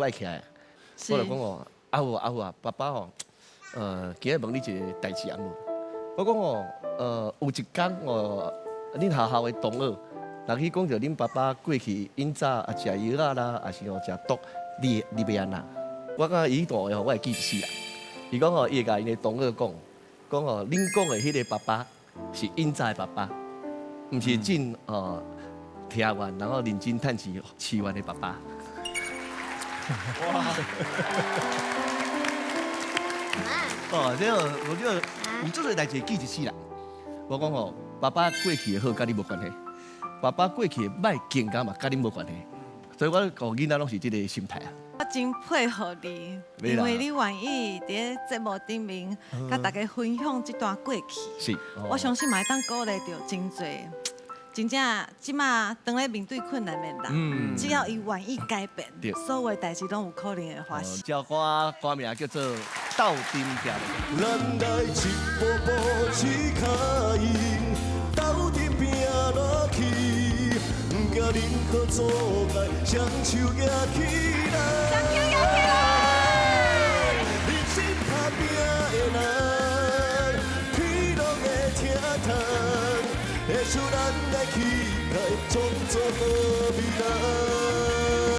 閣愛起來。我就講哦，阿父阿父啊，爸爸吼，今日問你一个代誌按無？我講哦，有一工哦，恁學校的同學，若去講著恁爸爸過去𪜶早啊食藥仔啦，抑是吼食毒，你欲按怎？我感覺伊彼段話吼，我會記一世人。伊講吼，伊會共𪜶的同學講，講吼，恁講的彼个爸爸是𪜶早的爸爸，毋是真哦聽完然後認真趁錢飼阮的爸爸。哇！哦，這个我這個有這個代誌記一世人。我講吼，爸爸過去的好，佮你無關係；爸爸過去的䆀更加嘛，佮你無關係。所以我顧囡仔攏是這个心態啊。我真佩服你，因為你願意佇咧節目頂面，佮大家分享這段過去。我相信嘛會當鼓勵著真濟，真正這馬當咧面對困難的人，只要伊願意改變，所有的代誌攏有可能會發生。這首歌歌名叫做《鬥陣拼》。咱來一步步試跤印，鬥陣拼落去，毋驚任何阻礙，雙手舉起來。雙手舉起來。認真打拼的人，天攏會疼痛，會使咱來期待，創造好未來。